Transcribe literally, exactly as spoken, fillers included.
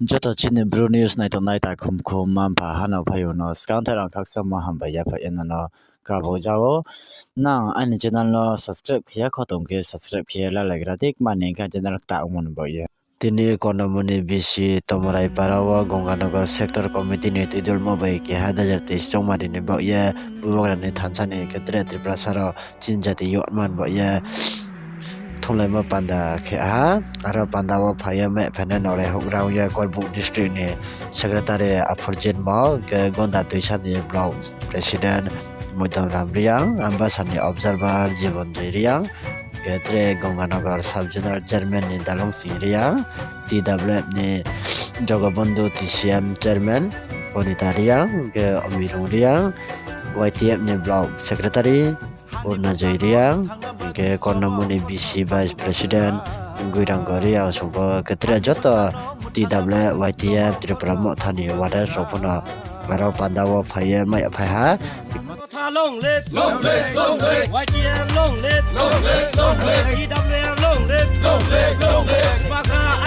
Joto chini Bru News naitok nai ta khum khum manpha hano phaio no swkang thairang khaksa ma hambai yapha eno no kabo jao. Nang ani channel no subscribe khiya khotong khe subscribe khiya lalaigra dik mani kha channel ta umon bo ye. Tini Kornamoni B C Tomorai Para o Gonganagar Sector Committee ni twidulmo bai keha dajati chongmari ni bo ye bubagra ni thansa ni khe tre Tripura saro chini jati yokman bo ye thumlaima panda khe ha, aro panda o phaiya mai phaina norai hugra wngya Korbuk district ni secretary Aphurjit Mok, hwnkhe Gonda Twisa ni block president Moidon Ram Riyang, Ambasa ni observer Jibon Joy Riyang, hwnkhe tre Gonganagar sub zonal chairman ni Dalong Sing Riyang, T W F ni Jogobondhu T C M chairman Bonita Riyang, hwnkhe Omirung Riyang, Y T F ni block secretary Purna Joy Riyang, hwnkhe Kornamoni B C Vice President Guirang Gori, ang songkho khe tre joto T W Y T F Tripura Mothani warriors rok phano aro panda o phaiye mai phai ha. Motha long live, long live, long live. Y T F long live, long live, long live. T W F long live, long live, long live. Baka